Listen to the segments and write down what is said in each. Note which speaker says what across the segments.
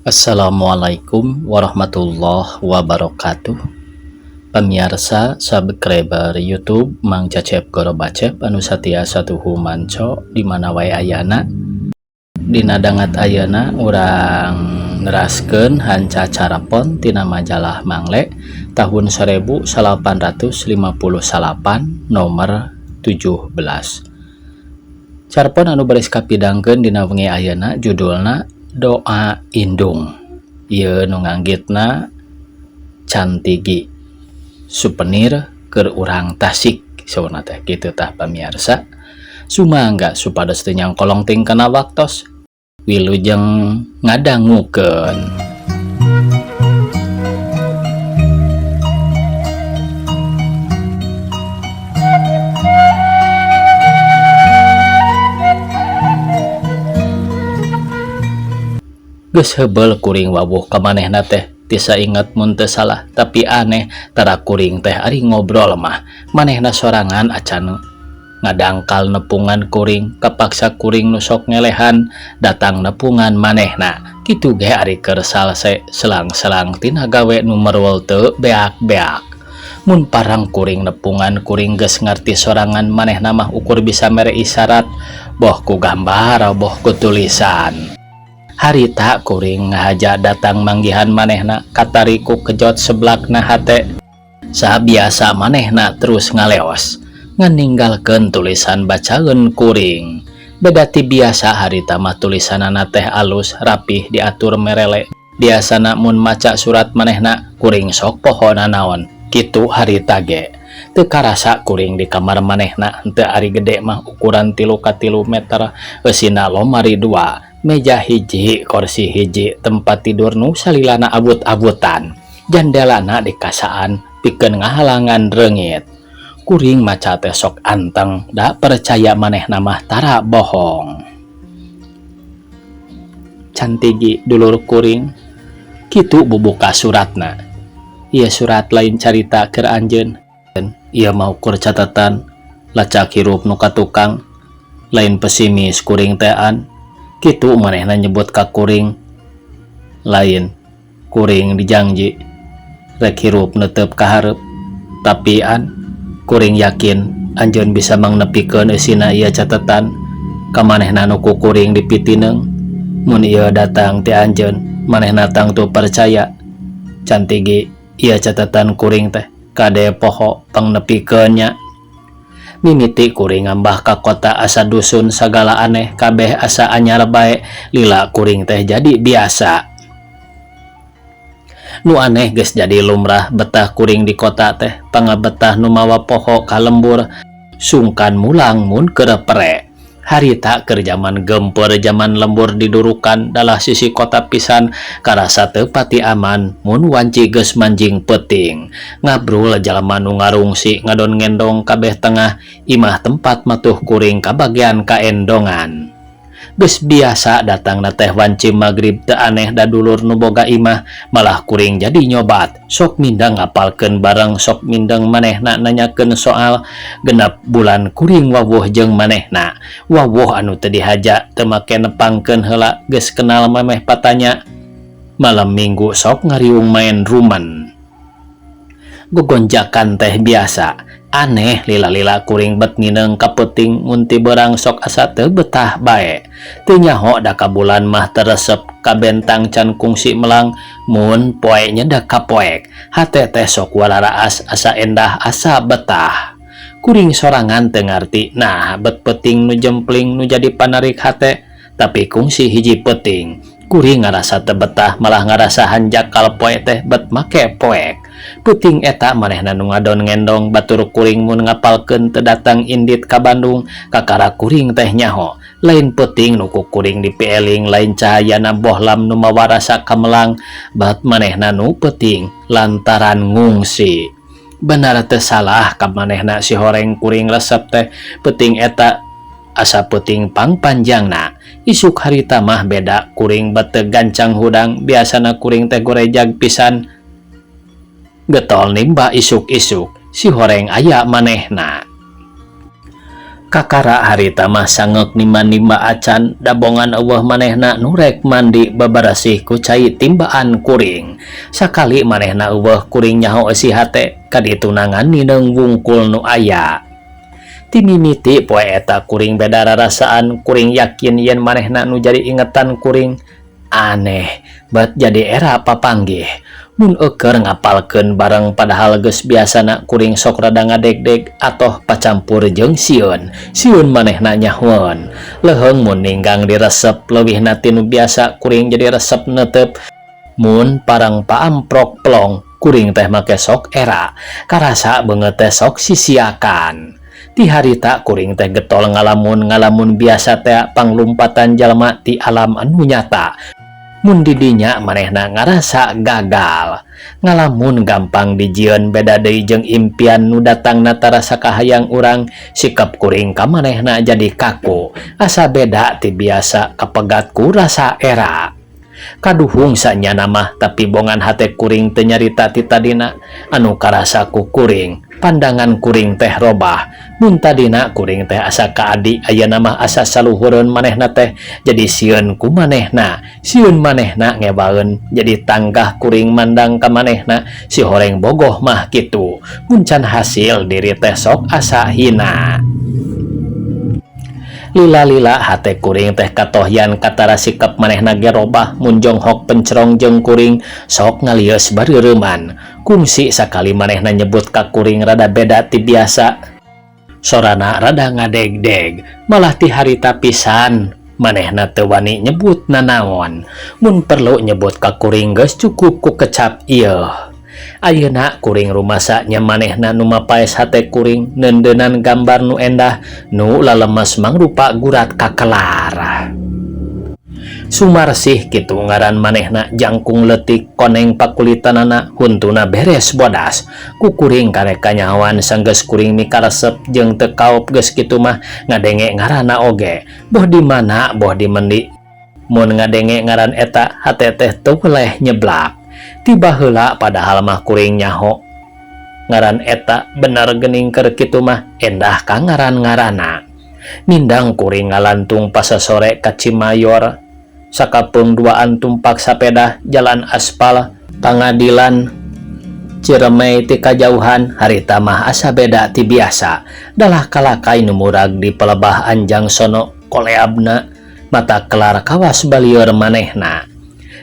Speaker 1: Assalamualaikum warahmatullahi wabarakatuh. Pemirsa subscriber YouTube Mang Cecep Gorobacep anu satia satuhu manco di mana wae ayana. Dina dangat ayeuna urang neraskeun hanca carapon tina majalah Mangle tahun 1858 nomor 17. Carpon anu baris kapidangkeun dina wengi ayeuna judulna Doa Indung. Ieu nu nganggitna Cantigi souvenir keur urang Tasik saurna teh kitu tah pamiarsa. Sumangga supados teu nyangkolong ting kana waktos wilujeng ngadangukeun. Geus heubeul kuring wawuh ka manehna teh ti sainget mun teu salah, tapi aneh tara kuring teh ari ngobrol mah manehna sorangan acan ngadangkal nepungan kuring, kapaksa kuring nu sok ngelehan datang nepungan manehna. Kitu ge ari keur salse selang-selang tina gawe nu merwel teu beak-beak. Mun parang kuring nepungan kuring geus ngarti sorangan manehna mah ukur bisa mere isyarat boh ku gambar boh ku tulisan. Harita kuring ngahaja datang manggihan manehna katariku kejot seblakna hate. Sabiasa manehna terus ngaleos nganinggalkeun tulisan bacaeun kuring. Beda ti biasa harita mah tulisanana teh alus rapih diatur merele. Biasana mun maca surat manehna kuring sok poho nanaon. Kitu harita ge. Teu karasa kuring di kamar manehna henteu ari gede mah ukuran 3 ka 3 meter, eusina lomari 2, meja hiji, kursi hiji, tempat tidur nu salilana abut-abutan, jandelana dikasaan pikeun ngahalangan reungit. Kuring maca teh sok anteng, da percaya manehna mah tara bohong. Cantigi dulur kuring, kitu bubuka suratna. Ieu surat lain carita keur anjeun. Ieu mah ukur catatan lacak hirup nu ka tukang, lain pesimis kuring teh an. Kitu manehna nyebut ka kuring, lain kuring dijangji rek hirup netep ka hareup. Tapi an kuring yakin anjeun bisa mangnepikeun eusina ieu catatan ka manehna nu ku kuring dipitineung. Mun ieu datang ti anjeun, manehna tangtu percaya. Cantigi ieu catatan kuring teh kade poho pangnepikeun nya. Mimiti kuring ngambah ka kota asa dusun sagala aneh kabeh asa anyar bae, lila kuring teh jadi biasa. Nu aneh geus jadi lumrah betah kuring di kota teh, pangabetah nu mawa poho ka lembur, sungkan mulang mun keur pere. Harita keur jaman gempeur jaman lembur didurukan dalah sisi kota pisan karasa teu pati aman mun wanci geus manjing peuting. Ngabrul jalma nu ngarungsi ngadon ngendong kabeh tengah imah tempat matuh kuring kabagian kaendongan. Geus biasa datangna teh wanci magrib teu aneh da dulur nu boga imah, malah kuring jadi nyobat. Sok mindeng ngapalkeun bareng, sok mindeng manehna nanyakeun soal. Genap bulan kuring wawuh jeung manehna. Wawuh anu teu dihaja teu make nepangkeun heula geus kenal memeh patanya. Malam minggu sok ngariung main rumen. Gogonjakan teh biasa. Aneh lila-lila kuring bet ngineng ka peuting mun ti beurang sok asa teu betah bae. Teu nyaho da ka bulan mah teresep ka bentang can kungsi melang mun poe nyedak ka poek. Hate teh sok wararaas asa endah asa betah. Kuring sorangan teu ngarti nah bet peuting nu jempling nu jadi panarik hate, tapi kungsi hiji peuting. Kuring ngarasa teu betah malah ngarasa hanjakal poe teh bet make poek. Peuting eta manehna nu ngadon ngendong batur kuring mun ngapalkeun teu datang indit ka Bandung, kakara kuring teh nyaho. Lain peuting nu ku kuring dipieling, lain cahayana bohlam nu mawa rasa kamelang, bat manehna nu peuting lantaran ngungsi. Benar teu salah ka manehna si horeng kuring resep teh peuting eta asa peuting pangpanjangna. Isuk harita mah beda, kuring bet teu gancang hudang, biasana kuring teh gorejag pisan. Getol nimba isuk-isuk, si horeng aya manehna. Kakara harita mah sangeuk nimba-nimba acan dabongan eueuh manehna nu rek mandi babarasih ku cai timbaan kuring. Sakali manehna eueuh kuring nyaho eusi hate kaditunangan nineung wungkul nu aya. Ti mimiti poe eta kuring beda rarasaan kuring yakin yen manehna nu jadi ingetan kuring. Aneh bet jadi era papanggih. Mun eukeur ngapalkeun bareng padahal geus biasana kuring sok rada ngadegdeg atoh pacampur jeung sieun. Sieun manehna nyahoeun. Leuheung mun ninggang diresep leuwihna ti nu biasa kuring jadi resep neuteup. Mun parang paamprok plong kuring teh make sok era. Karasa beungeut teh sok sisiakan. Ti harita kuring teh getol ngalamun ngalamun biasa tea panglumpatan jalma ti alam anu nyata. Mun di dinya manehna ngarasa gagal. Ngalamun gampang dijieun beda deui jeung impian nu datangna tarasa kahayang urang, sikap kuring ka manehna jadi kaku. Asa beda ti biasa kapegat ku rasa era. Kaduhung sanyana mah tapi bongan hate kuring teu nyarita ti tadina anu karasa ku kuring. Pandangan kuring teh robah. Mun tadina kuring teh asa kaadi ayeuna mah asa saluhureun manehna teh jadi sieun ku manehna. Sieun manehna ngebaeun jadi tanggah kuring mandang ka manehna si horeng bogoh mah kitu. Mun can hasil diri teh sok asa hina. Lila-lila hate kuring teh katohyan katara sikap manehna ge robah mun jonghok pencerong jeung kuring sok ngalieus bareureman. Kungsi sakali manehna nyebut ka kuring rada beda ti biasa. Sorana rada ngadegdeg, malah ti harita pisan manehna teu wani nyebut nanaon. Mun perlu nyebut ka kuring geus cukup ku kecap ieu. Ayeuna kuring rumasa nya manehna nu mapaes hate kuring neundeunan gambar nu endah nu lalemes mangrupa gurat kakelar. Sumarsih kitu ngaran manehna jangkung leutik koneng pakulitanana huntuna beres bodas. Ku kuring karek kanyahoan sanggeus kuring mikaresep jeung teu kaop geus kitu mah ngadenge ngaranna oge. Boh di mana boh di mendi mun ngadenge ngaran eta hate teh teu weleh nyeblak. Tiba heula padahal mah kuring nyaho ngaran eta bener geuning keur kitu mah endah ka ngaran-ngaranna. Mindang kuring ngalantung pasasore ka Cimayor sakapeung duaan tumpak sapeda jalan aspal pangadilan Ciremai ti kajauhan harita mah asa beda ti biasa. Dalah kalakai nu murag di pelebah Anjang Sono koleabna mata kelar kawas balieur manehna.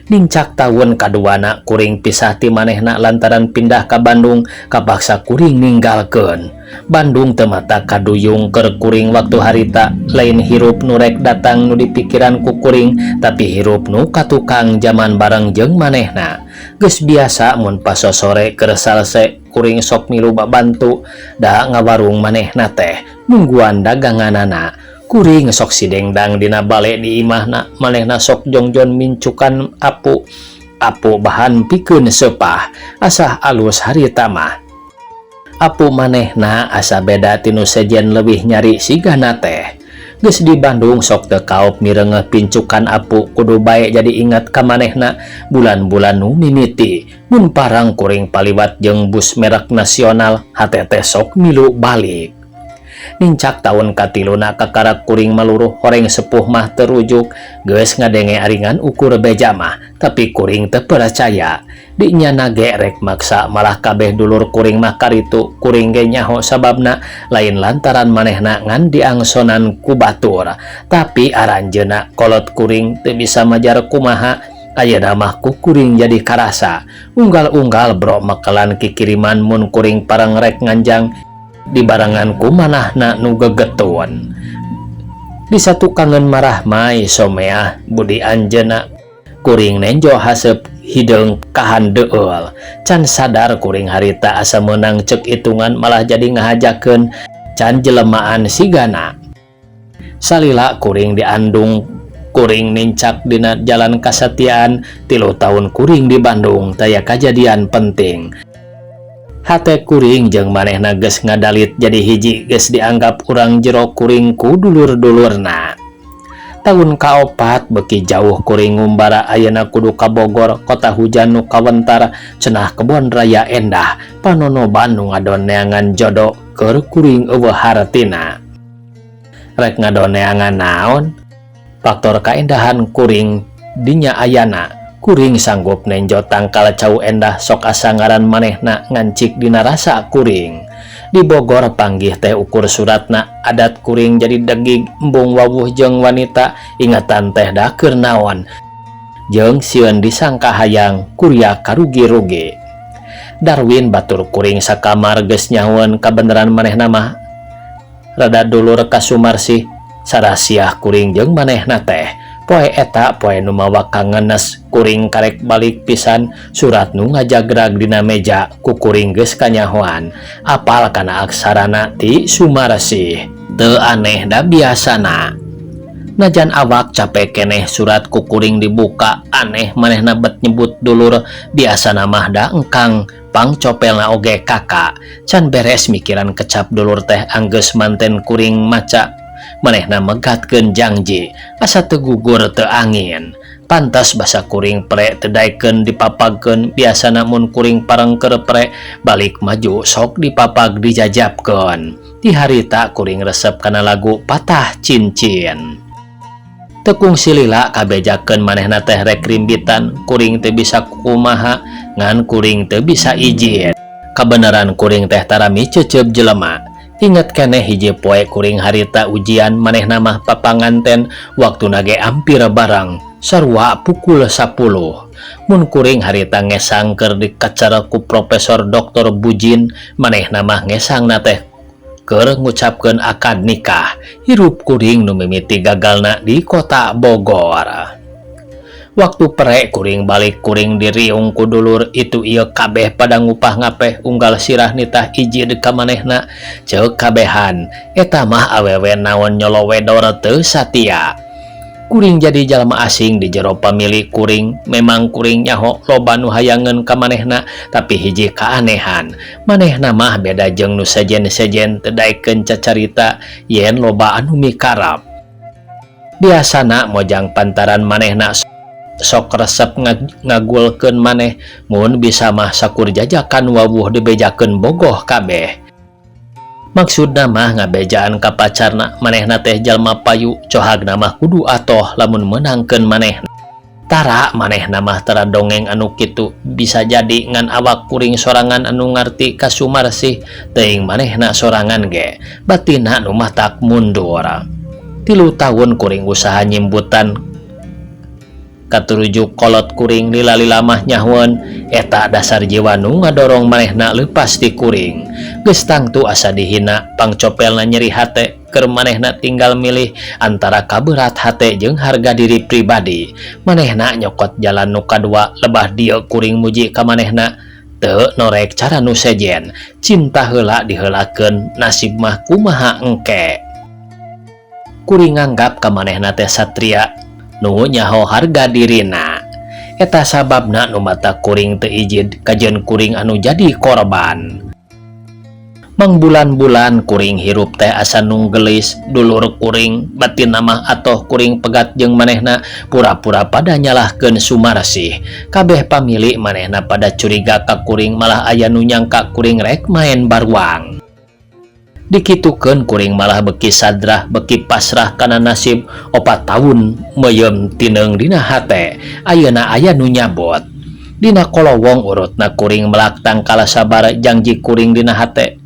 Speaker 1: Nincak tahun kaduana kuring pisah ti manehna lantaran pindah ka Bandung kapaksa kuring ninggalkeun. Bandung teu mata kaduyung keur kuring waktu harita lain hirup nu rek datang nu dipikiran ku kuring tapi hirup nu katukang jaman bareng jeung manehna. Geus biasa mun pasosore keur salse kuring sok milu babantu da ngawarung manehna teh nungguan daganganana. Kuring sok sidengdang dina bale di imahna manehna sok jongjon mincukan apu apu bahan pikeun sepah asah alus harita mah. Apu manehna asa beda tinu sejen leuwih nyari sigana teh. Geus di Bandung sok teu kaop mireungeuh pincukan apu kudu bae jadi ingat ka manehna bulan-bulan nu mimiti. Mun parang kuring paliwat jeung bus merek nasional hate teh sok milu balik. Nincak tahun katiluna kakara kuring maluruh horeng sepuh mah terujuk geus ngadenge aringan ukur beja mah tapi kuring teu percaya. Di nyana ge rek maksa malah kabeh dulur kuring mah karitu kuring ge nyaho sababna lain lantaran manehna ngan diangsonan ku batur tapi aranjeuna kolot kuring teu bisa majar kumaha. Ayeuna mah ku kuring jadi karasa unggal-unggal bro makelan kikiriman mun kuring parang rek nganjang di barangan ku manahna nu gegetun. Di satu kangen marah mai someah budi anjeuna kuring nenjo haseup hideung kahan deul. Can sadar kuring harita asa meunang ceuk hitungan malah jadi ngahajakeun can jelemaan sigana. Salila kuring diandung kuring nincak dina jalan kasatiaan 3 tahun kuring di Bandung taya kajadian penting. Hate kuring jeung manehna geus ngadalit jadi hiji geus dianggap urang jero kuring ku dulur-dulurna. Tahun kaopat beki jauh kuring ngumbara ayeuna kudu ka Bogor kota hujan nu kawentar cenah kebon raya endah panonoban nu ngadon neangan jodo keur kuring eueuh hartina. Rek ngadoneangan naon? Faktor kaendahan kuring dinya ayana. Kuring sanggup nenjo tangkal cau endah sok asa ngaran manehna ngancik dina rasa kuring. Di Bogor panggih teh ukur suratna adat kuring jadi degig embung wawuh jeung wanita ingatan teh da keur naon. Jeung sieun disangka hayang kuria karugi-rugi. Darwin batur kuring sakamar geus nyahoeun kabeneran manehna mah rada dulur ka Sumarsih sarasiah kuring jeung manehna teh. Poe eta poe nu mawa kangenes kuring karek balik pisan surat nu ngajagrag dina meja ku kuring geus kanyahoan apal kana aksarana ti Sumarsih. Teu aneh da biasana. Najan awak capek keneh surat ku kuring dibuka aneh manehna bet nyebut dulur biasana mah da engkang pangcopelna oge kakak. Can beres mikiran kecap dulur teh anggeus manten kuring maca manehna megatkeun jangji asa teu gugur teu angin. Pantas basa kuring pre teu daekeun dipapagkeun biasana mun kuring parengker pre balik maju sok dipapag dijajabkeun. Ti harita kuring resep kana lagu Patah Cincin. Tekung silila kabejakeun manehna teh rek rimbitan kuring teu bisa kumaha ngan kuring teu bisa izin. Kabeneran kuring teh tara miceuceub jelema. Inget keneh hiji poe kuring harita ujian manehna mah papanganten waktuna ge ampir barang sarua pukul 10. Mun kuring harita ngesang keur dikacar ku Profesor Doktor Bujin manehna mah ngesangna teh keur ngucapkeun akad nikah. Hirup kuring nu mimiti gagalna di kota Bogor. Waktu pre kuring balik kuring diriung ku dulur itu ieu kabeh pada ngupah ngapeh unggal sirah nitah ijid ka manehna ceuk kabehan eta mah awewe naon nyolowedor teu satia. Kuring jadi jalma asing di jero pamili kuring memang kuring nyaho loba nu hayangeun ka manehna tapi hiji kaanehan manehna mah beda jeung nu sejen-sejen teu daekeun cacarita yen loba anu mikarap. Biasana mojang pantaran manehna sok resep ngagulkeun maneh mun bisa mah sakur jajakan wawuh dibejakeun bogoh kabeh. Maksudna mah ngabejaan ka pacarna manehna teh jalma payu cohagna mah kudu atoh lamun meunangkeun manehna. Tara manehna mah tara dongeng anu kitu bisa jadi ngan awak kuring sorangan anu ngarti ka Sumarsih teuing manehna sorangan ge batinna nu matak mundur. 3 tahun kuring usaha nyimbutan katurujuk kolot kuring lila-lila mah nyahoeun eta dasar jiwa nu ngadorong manehna leupas ti kuring. Geus tangtu asa dihina pangcopelna nyeri hate keur manehna tinggal milih antara kaberat hate jeung harga diri pribadi. Manehna nyokot jalan nu kadua lebah dieu kuring muji ka manehna teu norek cara nu sejen cinta heula diheulakeun nasib mah kumaha engke. Kuring nganggap ka manehna teh satria nu nyaho harga dirina. Eta sababna nu mata kuring teu ijid kajeun kuring anu jadi korban. Mangbulan-bulan kuring hirup teh asa nunggelis dulur kuring batin mah atoh kuring pegat jeung manehna pura-pura pada nyalahkeun Sumarsih. Kabeh pamili manehna pada curiga ka kuring malah aya nu nyangka kuring rek main baruang. Dikitukeun kuring malah beki sadrah beki pasrah kana nasib 4 tahun meuyeum tineung dina hate ayeuna aya nu nyabot. Dina kolowong urutna kuring melak tangkala sabar jangji kuring dina hate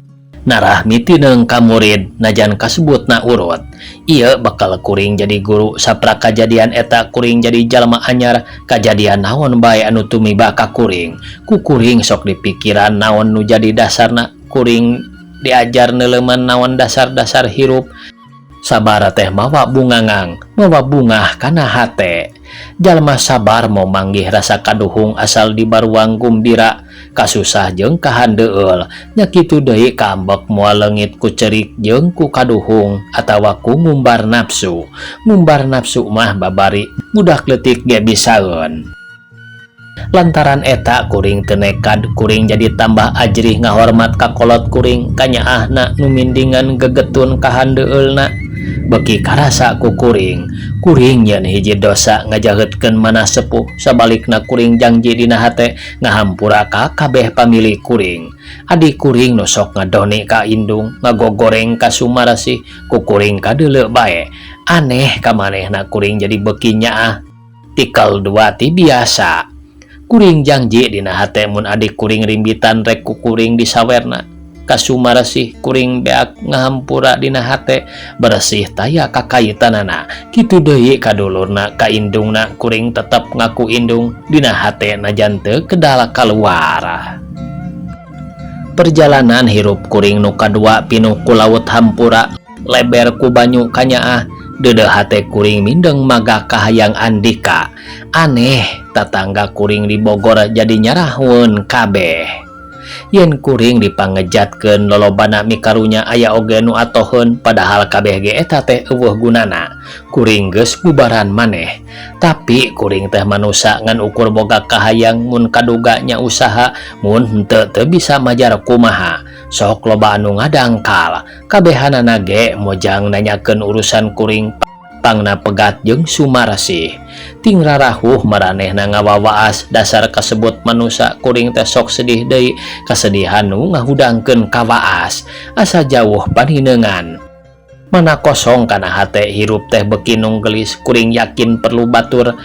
Speaker 1: narah mitineung ka murid najan kasebutna urut. Ieu bakal kuring jadi guru saprak kajadian eta kuring jadi jalma anyar kajadian naon bae anu tumiba ka kuring. Ku kuring sok dipikiran naon nu jadi dasarna kuring diajar neuleman naon dasar-dasar hirup. Sabar teh mawa bungangang mawa bungah kana hate. Jalma sabar mau manggih rasa kaduhung asal dibaruang gumbira kasusah jeung kahandeueul nya kitu deui kaambek moal leungit ku cerik jeung ku kaduhung atawa ku ngumbar nafsu. Ngumbar nafsu mah babari budak leutik ge bisaeun. Lantaran eta kuring teu nekad kuring jadi tambah ajrih ngahormat ka kolot kuring kanyaahna nu mindingan gegetun kahandeueulna. Beuki karasa ku kuring. Kuring nyeun hiji dosa ngajaheutkeun manah sepuh, sabalikna kuring jangji dina hate ngahampura ka kabeh pamili kuring. Adi kuring nu sok ngadoni ka indung, ngagogoreng ka Sumarsih, ku kuring kadeuleu bae. Aneh ka manehna kuring jadi beuki nyaah tikel dua ti biasa. Kuring jangji dina hate mun adik kuring rimbitan rek ku kuring disawerna. Ka Sumarsih kuring beak ngahampura dina hate beresih taya kakaitanana. Kitu deui ka dulurna ka indungna kuring tetep ngaku indung dina hate najan teu kedal kaluar. Perjalanan hirup kuring nu kadua pinuh ku laut hampura leber ku banyu kanyaah deudeuh hate kuring mindeng maga kahayang Andika. Aneh tatangga kuring di Bogor jadi nyarahueun kabeh. Yen kuring dipangejatkeun lolobana mikarunya aya oge nu atoheun padahal kabeh ge eta teh euweuh gunana. Kuring geus bubaran maneh. Tapi kuring teh manusa ngan ukur boga kahayang mun kaduga nya usaha mun henteu teu bisa majar kumaha. Sok loba anu ngadangkal. Kabehanana ge mojang nanyakeun urusan kuring pangna pegat jeung Sumarsih. Ting rarahuh maranehna ngawawaas dasar kasebut manusa kuring teh sok sedih deui kasedihan nu ngahudangkeun kawaas asa jauh panhineungan. Mana kosong kana hate hirup teh beuki nunggelis kuring yakin perlu batur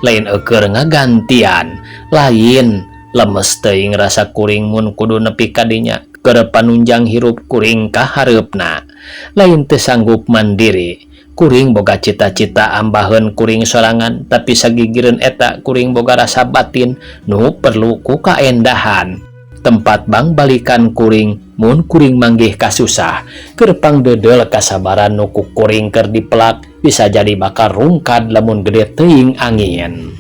Speaker 1: lain eueur ngagantian lain lemes teuing rasa kuring mun kudu nepi ka dinya keur panunjang hirup kuring ka hareupna lain teu sanggup mandiri. Kuring boga cita-cita ambaheun kuring sorangan tapi sagigireun eta kuring boga rasa batin nu perlu ku kaendahan. Tempat bang balikan kuring mun kuring manggih kasusah keur pangdeudeul kasabaran nu ku kuring keur dipelak bisa jadi bakal rungkad lamun gede teuing angin.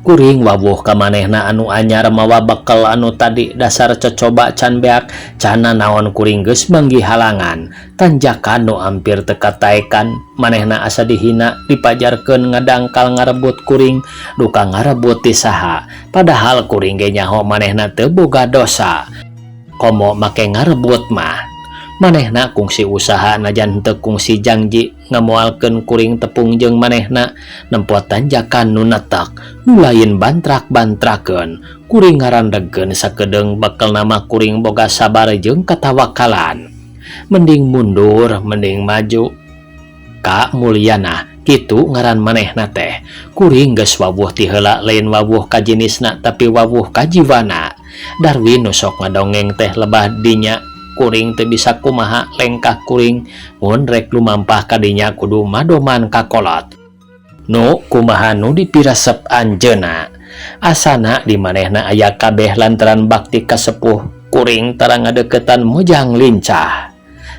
Speaker 1: Kuring wawuh ka manehna anu anyar mawa bekel anu tadi dasar cocoba can beak cana naon kuring geus manggih halangan tanjakan nu ampir teu kataekan manehna asa dihina dipajarkeun ngadangkal ngarebut kuring duka ngarebut ti saha padahal kuring ge nyaho manehna teu boga dosa komo make ngarebut mah. Manehna kungsi usaha najan henteu kungsi jangji ngamoalkeun kuring tepung jeung manehna nempo tanjakan nu netek nu lain bantrak-bantrakeun kuring ngarandegkeun sakedeung bekel nama kuring boga sabar jeung katawakalan mending mundur mending maju ka Mulyana kitu ngaran manehna teh kuring geus wawuh ti heula lain wawuh ka jinisna tapi wawuh ka jiwana. Darwin nu sok ngadongeng teh lebah dinya kuring teu bisa kumaha lengkah kuring mun rek lumampah ka dinya kudu madoman ka kolot nu kumaha nu dipiresep anjeunna asana di manehna aya kabeh lantaran bakti ka sepuh kuring tara ngadeukeutan mojang lincah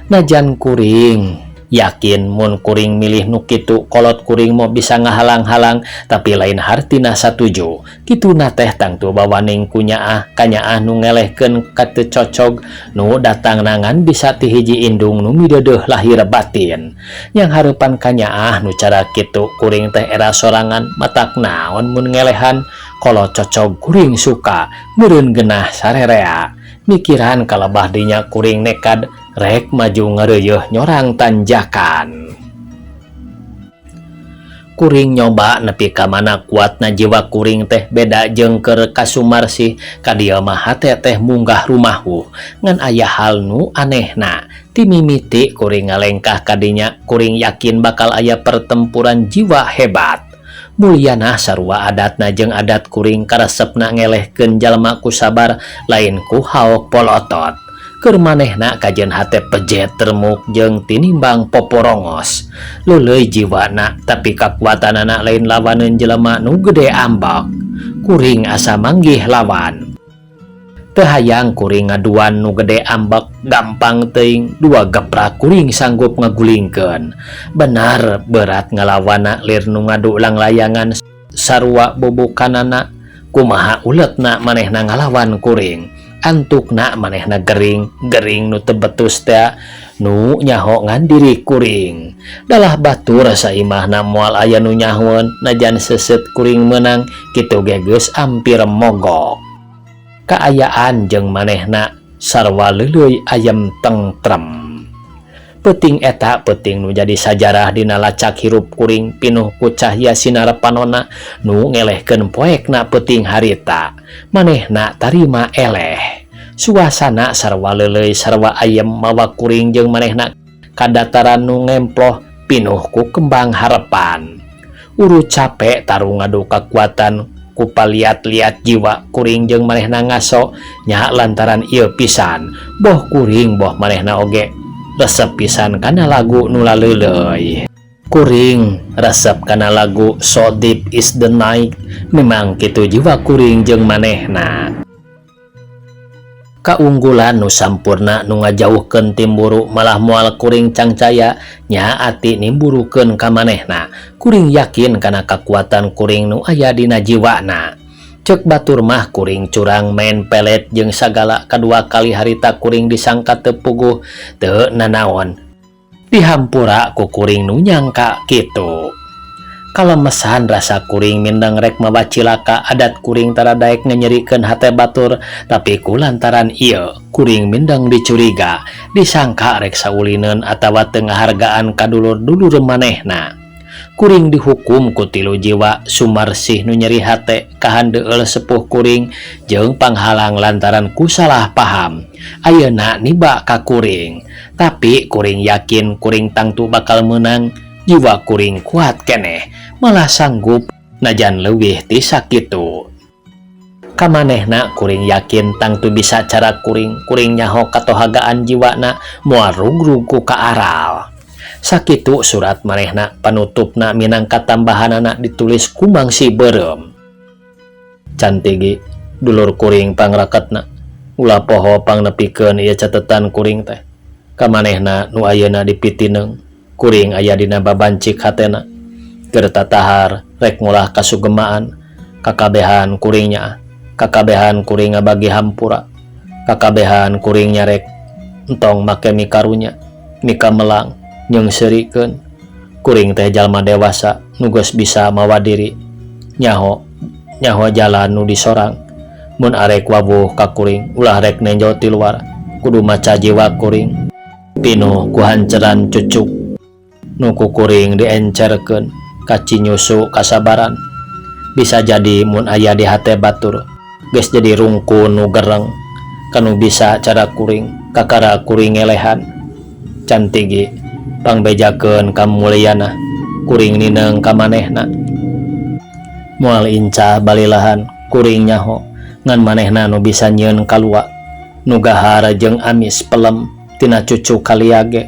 Speaker 1: najan kuring yakin mun kuring milih nu kitu kolot kuring mo bisa ngahalang-halang tapi lain hartina satuju kituna teh tangtu bawaning kunyaah kanyaah nu ngelehkeun ka teu cocog nu datang nangan bisa ti hiji indung nu mideudeuh lahir batin yang hareupan kanyaah nu cara kitu kuring teh era sorangan matak naon mun ngelehan kolot cocog kuring suka meureun genah sarerea mikiran kalebah dinya kuring nekad rek maju ngareuyeih nyorang tanjakan. Kuring nyoba nepi ka mana kuatna jiwa kuring teh beda jeung keur ka Sumarsih ka dieu mah hate teh munggah rumahuh ngan aya hal nu anehna ti mimiti kuring ngalengkah ka dinya kuring yakin bakal aya pertempuran jiwa hebat. Mulyana sarua adatna jeung adat kuring karesepna ngelehkeun jalma ku sabar lain ku haok polotot. Keur manehna kajeun hate pejet termuk jeung tinimbang poporongos. Leuleuy jiwana tapi kakuatanana lain lawaneun jelema nu gede ambek. Kuring asa manggih lawan. Teu hayang kuring ngaduan nu gede ambek gampang teuing dua geprak kuring sanggup ngagulingkeun. Benar berat ngalawana lir nu ngadu langlayangan sarua bubukanana kumaha uletna manehna ngalawan kuring. Antukna manehna gering gering nu teu betus teh nu nyaho ngan diri kuring. Dalah batur saimahna moal aya nu nyahoeun najan seuseut kuring meunang kitu ge geus ampir mogok. Kaayaan jeung manehna sarua leuleuy ayam tentrem. Peuting eta peuting nu jadi sajarah dina lacak hirup kuring pinuh ku cahya sinar panona nu ngelehkeun poekna peuting harita. Manehna tarima eleh. Suasana sarua leuleuy sarua ayem mawa kuring jeung manehna ka dataran nu ngemploh pinuh ku kembang harepan. Urut capek tarung ngadu kakuatan ku paliat-liat jiwa kuring jeung manehna ngaso nya lantaran ieu pisan boh kuring boh manehna oge resep pisan kana lagu nu laleuleui. Kuring resep kana lagu So Deep Is The Night, memang kitu jiwa kuring jeung manehna. Kaunggulan nu sampurna nu ngajauhkeun timburu malah moal kuring cangcaya nya ati nimburukeun ka manehna. Kuring yakin kana kakuatan kuring nu aya dina jiwana. Cek batur mah kuring curang main pelet jeung sagala kadua kali harita kuring disangka teu puguh teu nanaon. Dihampura ku kuring nu nyangka kitu. Kalemesan rasa kuring mindeng rek mawa cilaka adat kuring tara daek nganyerikeun hate batur, tapi ku lantaran ieu kuring mindeng dicuriga disangka rek saulineun atawa teu ngahargaan ka dulur-dulur manehna. Kuring dihukum ku tilu jiwa Sumarsih nu nyeri hate kahandeueul sepuh kuring jeung panghalang lantaran ku salah paham. Ayeuna niba ka kuring, tapi kuring yakin kuring tangtu bakal meunang. Jiwa kuring kuat keneh malah sanggup najan leuwih ti sakitu. Ka manehna kuring yakin tangtu bisa cara kuring, kuring nyaho katohagaan jiwana moal rugrug ku kaaral. Sakitu surat manehna panutupna minangka tambahanana ditulis ku mangsi beureum. Cantigi dulur kuring pangraketna ulah poho pangnepikeun ieu catetan kuring teh. Ka manehna nu ayeuna dipitineung kuring aya dina babancik hatena. Keur tatahar rek ngulah kasugemaan kakabehan kuring nyaah, kakabehan kuring ngabagi hampura, kakabehan kuring nyarek entong make mikarunya mika melang nyeungseurikeun. Kuring teh jalma dewasa nu geus bisa mawa diri nyaho nyaho jalan nu disorang. Mun arek wawuh ka kuring ulah rek nenjo ti luar, kudu maca jiwa kuring pinuh ku hanceran cucuk nu ku kuring diencerkeun kacinyusu kasabaran. Bisa jadi mun aya di hate batur geus jadi rungkun nu gereng kanu bisa cara kuring kakara kuring ngelehan. Cantigi pangbejakeun ka Mulyana kuring nineung ka manehna. Moal incah balilahan kuring nyaho ngan manehna nu bisa nyieun kalua nu gahar jeung amis pelem tina cucu kaliage.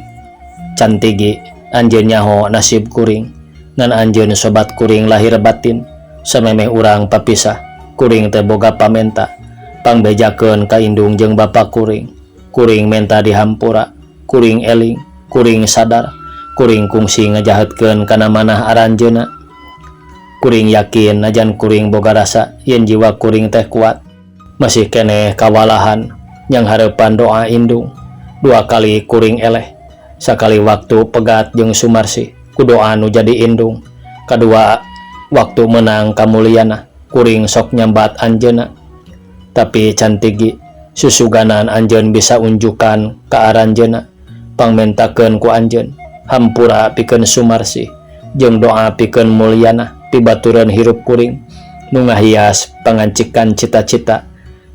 Speaker 1: Cantigi anjeun nyaho nasib kuring ngan anjeun sobat kuring lahir batin samemeh urang papisah kuring teh boga pamenta pangbejakeun ka indung jeung bapa kuring. Kuring menta dihampura, kuring eling, kuring sadar kuring kungsi ngajahatkeun kana manah aranjeunna. Kuring yakin najan kuring boga rasa yen jiwa kuring teh kuat masih keneh kawalahan yang hareupan doa indung. Dua kali kuring eleh, sakali waktu pegat jeung Sumarsih ku doa nu jadi indung, kadua waktu menang ka Mulyana kuring sok nyambat anjeunna. Tapi cantigi susuganan anjeun bisa unjukan ka aranjeunna pangmentakeun ku anjeun hampura pikeun Sumarsih jeung doa pikeun Mulyana pibaturan hirup kuring nu ngahias pangancikan cita-cita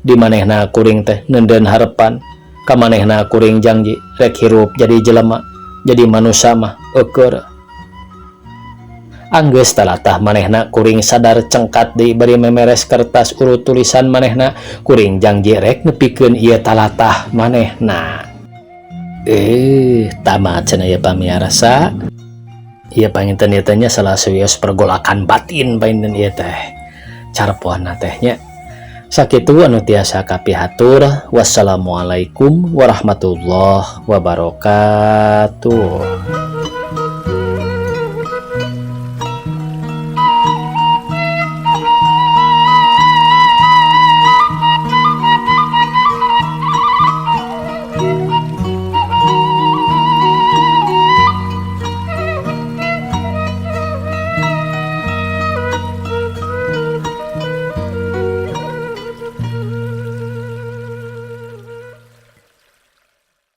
Speaker 1: di manehna. Kuring teh neundeun harepan ka manehna, kuring janji rek hirup jadi jelema jadi manusia mah eueur anggeus talatah manehna. Kuring sadar cengkat deui bari memeres kertas urut tulisan manehna. Kuring janji rek nepikeun ieu talatah manehna. Tamat cenah ieu, pamiarsa. Ieu panginten ieu teh nya salah sawios pergolakan batin panginten ieu teh carpoana teh nya. Sakitu anu tiasa kapihatur. Wassalamualaikum warahmatullahi wabarakatuh.